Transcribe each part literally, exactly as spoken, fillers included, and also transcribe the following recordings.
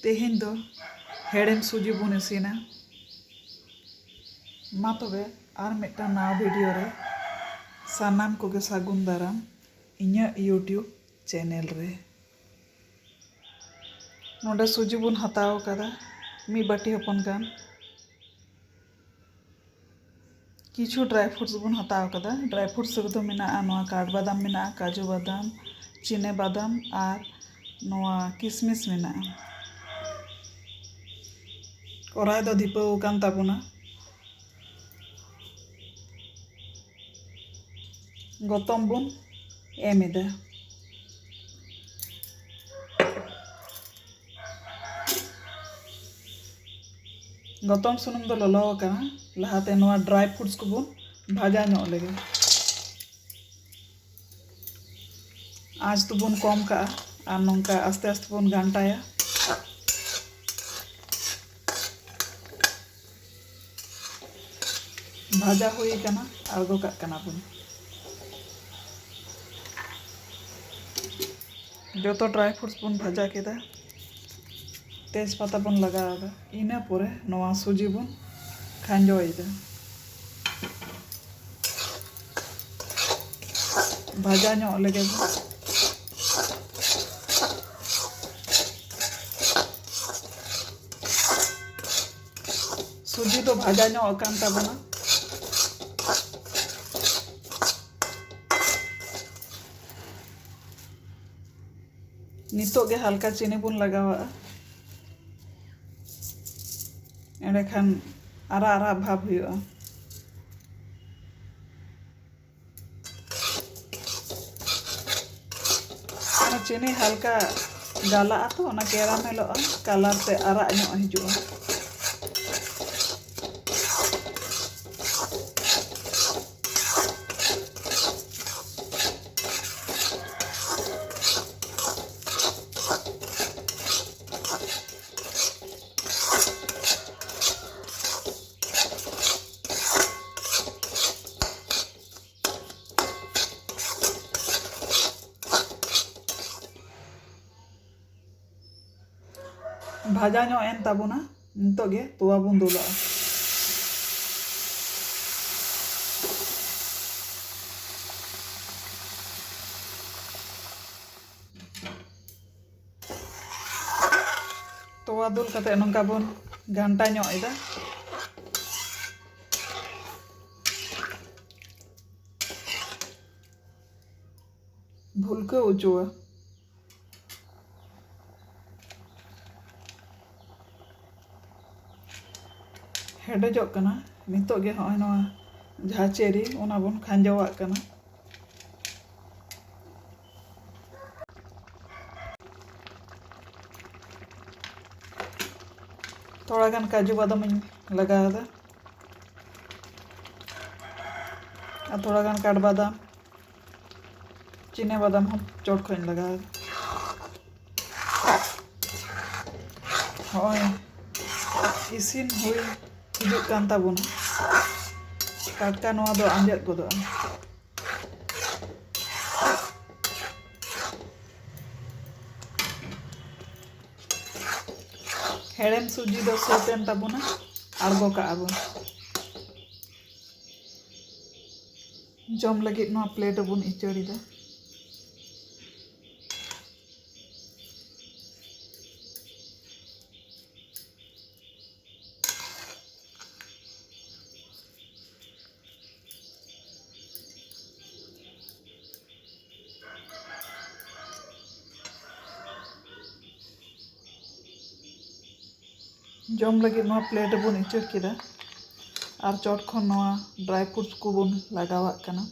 ᱛᱮᱦᱮᱧ ᱫᱚ ᱦᱮᱲᱮᱢ ᱥᱩᱡᱤ ᱵᱚᱱ ᱤᱥᱤᱱᱟ᱾ ᱢᱟ ᱛᱚᱵᱮ, ᱟᱨ ᱢᱤᱫᱴᱟᱝ ᱱᱟᱣᱟ ᱵᱷᱤᱰᱤᱭᱳ ᱨᱮ ᱥᱟᱱᱟᱢ ᱠᱚᱜᱮ ᱥᱟᱹᱜᱩᱱ ᱫᱟᱨᱟᱢ ᱤᱧᱟᱹᱜ YouTube ᱪᱮᱱᱮᱞ ᱨᱮ᱾ ᱱᱚᱰᱮ ᱥᱩᱡᱤ ᱵᱚᱱ ᱦᱟᱛᱟᱣ ᱟᱠᱟᱫᱟ ᱢᱤᱫ ᱵᱟᱹᱴᱤ ᱦᱚᱯᱚᱱ ᱜᱟᱱ᱾ ᱠᱤᱪᱷᱩ ᱰᱨᱟᱭ ᱯᱷᱨᱩᱴᱥ ᱵᱚᱱ ᱦᱟᱛᱟᱣ ᱟᱠᱟᱫᱟ᱾ ᱰᱨᱟᱭ ᱯᱷᱨᱩᱴᱥ ᱨᱮᱫᱚ ᱢᱮᱱᱟᱜᱼᱟ ᱱᱚᱣᱟ ᱠᱟᱴ ᱵᱟᱫᱟᱢ ᱢᱮᱱᱟᱜᱼᱟ, ᱠᱟᱡᱩ ᱵᱟᱫᱟᱢ, ᱪᱤᱱᱮ ᱵᱟᱫᱟᱢ ᱟᱨ ᱱᱚᱣᱟ ᱠᱤᱥᱢᱤᱥ ᱢᱮᱱᱟᱜᱼᱟ᱾ ᱠᱚᱲᱟᱭ ᱫᱚ ᱫᱷᱤᱯᱟᱹᱣ ᱟᱠᱟᱱ ᱛᱟᱵᱚᱱᱟ᱾ ᱜᱚᱛᱚᱢ ᱵᱚᱱ ᱮᱢ ᱮᱫᱟ᱾ ᱜᱚᱛᱚᱢ ᱥᱩᱱᱩᱢ ᱫᱚ ᱞᱚᱞᱚ ᱟᱠᱟᱱᱟ᱾ ᱞᱟᱦᱟᱛᱮ ᱱᱚᱣᱟ ᱰᱨᱟᱭ ᱯᱷᱨᱩᱴᱥ ᱠᱚᱵᱚᱱ ᱵᱷᱟᱡᱟ ᱧᱚᱜ ᱞᱮᱜᱮ᱾ ᱟᱸᱪ ᱫᱚᱵᱚᱱ ᱠᱚᱢ ᱠᱟᱜᱼᱟ ᱟᱨ ᱱᱚᱝᱠᱟ ᱟᱥᱛᱮ ᱟᱥᱛᱮ ᱵᱚᱱ ᱜᱷᱟᱱᱴᱟᱭᱟ᱾ ᱵᱷᱟᱡᱟ ᱦᱩᱭ ᱟᱠᱟᱱᱟ, ᱟᱬᱜᱚ ᱠᱟᱜ ᱠᱟᱱᱟ ᱵᱚᱱ᱾ ᱡᱚᱛᱚ ᱰᱨᱟᱭ ᱯᱷᱨᱩᱴᱥ ᱵᱚᱱ ᱵᱷᱟᱡᱟ ᱠᱮᱫᱟ, ᱛᱮᱡᱽ ᱯᱟᱛᱟ ᱵᱚᱱ ᱞᱟᱜᱟᱣ ᱮᱫᱟ᱾ ᱤᱱᱟᱹ ᱯᱚᱨᱮ ᱱᱚᱣᱟ ᱥᱩᱡᱤ ᱵᱚᱱ ᱠᱷᱟᱸᱡᱚᱭᱮᱫᱟ᱾ ᱵᱷᱟᱡᱟ ᱧᱚᱜ ᱞᱮᱜᱮ ᱵᱚᱱ᱾ ᱥᱩᱡᱤ ᱫᱚ ᱵᱷᱟᱡᱟ ᱧᱚᱜ ᱟᱠᱟᱱ ᱛᱟᱵᱚᱱᱟ᱾ ᱱᱤᱛᱚᱜ ᱜᱮ ᱦᱟᱞᱠᱟ ᱪᱤᱱᱤ ᱵᱚᱱ ᱞᱟᱜᱟᱣᱟᱜᱼᱟ, ᱮᱸᱰᱮᱠᱷᱟᱱ ᱟᱨᱟᱜ ᱟᱨᱟᱜ ᱵᱷᱟᱵᱽ ᱦᱩᱭᱩᱜᱼᱟ᱾ ᱚᱱᱟ ᱪᱤᱱᱤ ᱦᱟᱞᱠᱟ ᱜᱟᱞᱟᱜᱼᱟ ᱛᱚ, ᱚᱱᱟ ᱠᱮᱨᱟᱢᱮᱞᱚᱜᱼᱟ, ᱠᱟᱞᱟᱨ ᱛᱮ ᱟᱨᱟᱜ ᱧᱚᱜ ᱦᱤᱡᱩᱜᱼᱟ᱾ ᱵᱷᱟᱡᱟ ᱧᱚᱜ ᱮᱱ ᱛᱟᱵᱚᱱᱟ᱾ ᱱᱤᱛᱚᱜ ᱜᱮ ᱛᱚᱣᱟ ᱵᱚᱱ ᱫᱩᱞᱟᱜᱼᱟ᱾ ᱛᱚᱣᱟ ᱫᱩᱞ ᱠᱟᱛᱮ ᱱᱚᱝᱠᱟ ᱵᱚᱱ ᱜᱷᱟᱱᱴᱟ ᱧᱚᱜ ᱮᱫᱟ᱾ ᱵᱷᱩᱞᱠᱟᱹᱣ ᱦᱚᱪᱚᱣᱟ᱾ ᱦᱮᱰᱮᱡᱚᱜ ᱠᱟᱱᱟ᱾ ᱱᱤᱛᱚᱜ ᱜᱮ ᱦᱚᱸᱜᱼᱚᱭ ᱱᱚᱣᱟ ᱡᱟᱦᱟᱸ ᱪᱮᱨᱤ, ᱚᱱᱟ ᱵᱚᱱ ᱠᱷᱟᱸᱡᱚᱣᱟᱜ ᱠᱟᱱᱟ᱾ ᱛᱷᱚᱲᱟ ᱜᱟᱱ ᱠᱟᱡᱩ ᱵᱟᱫᱟᱢ ᱤᱧ ᱞᱟᱜᱟᱣ ᱮᱫᱟ, ᱟᱨ ᱛᱷᱚᱲᱟ ᱜᱟᱱ ᱠᱟᱴ ᱵᱟᱫᱟᱢ, ᱪᱤᱱᱟ ᱵᱟᱫᱟᱢ ᱦᱚᱸ ᱪᱚᱴ ᱠᱷᱚᱱ ᱤᱧ ᱞᱟᱜᱟᱣ ᱮᱫᱟ᱾ ᱦᱚᱸᱜᱼᱚᱭ ᱤᱥᱤᱱ ᱦᱩᱭ ᱦᱤᱡᱩᱜ ᱠᱟᱱ ᱛᱟᱵᱚᱱᱟ᱾ ᱴᱟᱴᱠᱟ ᱱᱚᱣᱟ ᱫᱚ ᱟᱸᱡᱮᱫ ᱜᱚᱫᱚᱜᱼᱟ᱾ ᱦᱮᱲᱮᱢ ᱥᱩᱡᱤ ᱫᱚ ᱥᱟᱹᱛ ᱮᱱ ᱛᱟᱵᱚᱱᱟ, ᱟᱬᱜᱚ ᱠᱟᱜᱼᱟ ᱵᱚᱱ᱾ ᱡᱚᱢ ᱞᱟᱹᱜᱤᱫ ᱱᱚᱣᱟ ᱯᱞᱮᱴ ᱨᱮᱵᱚᱱ ᱤᱪᱟᱹᱲ ᱮᱫᱟ᱾ ᱡᱚᱢ ᱞᱟᱹᱜᱤᱫ ᱱᱚᱣᱟ ᱯᱞᱮᱴ ᱨᱮᱵᱚᱱ ᱤᱪᱟᱹᱲ ᱠᱮᱫᱟ ᱟᱨ ᱪᱚᱴ ᱠᱷᱚᱱ ᱱᱚᱣᱟ ᱰᱨᱟᱭ ᱯᱷᱨᱩᱴᱥ ᱠᱚᱵᱚᱱ ᱞᱟᱜᱟᱣᱟᱜ ᱠᱟᱱᱟ᱾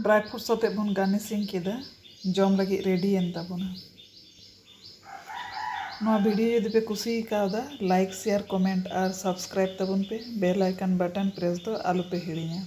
ᱰᱨᱟᱭ ᱯᱷᱨᱩᱴᱥ ᱟᱛᱮᱫ ᱵᱚᱱ ᱜᱟᱨᱱᱤᱥᱤᱝ ᱠᱮᱫᱟ, ᱡᱚᱢ ᱞᱟᱹᱜᱤᱫ ᱨᱮᱰᱤᱭᱮᱱ ᱛᱟᱵᱚᱱᱟ᱾ ᱱᱚᱣᱟ ᱵᱷᱤᱰᱤᱭᱳ ᱡᱩᱫᱤ ᱯᱮ ᱠᱩᱥᱤ ᱠᱟᱣᱫᱟ, ᱞᱟᱭᱤᱠ, ᱥᱮᱭᱟᱨ, ᱠᱚᱢᱮᱱᱴ ᱟᱨ ᱥᱟᱵᱥᱠᱨᱟᱭᱤᱵ ᱛᱟᱵᱚᱱ ᱯᱮ᱾ ᱵᱮᱞ ᱟᱭᱠᱚᱱ ᱵᱟᱴᱚᱱ ᱯᱨᱮᱥ ᱫᱚ ᱟᱞᱚ ᱯᱮ ᱦᱤᱲᱤᱧᱟ᱾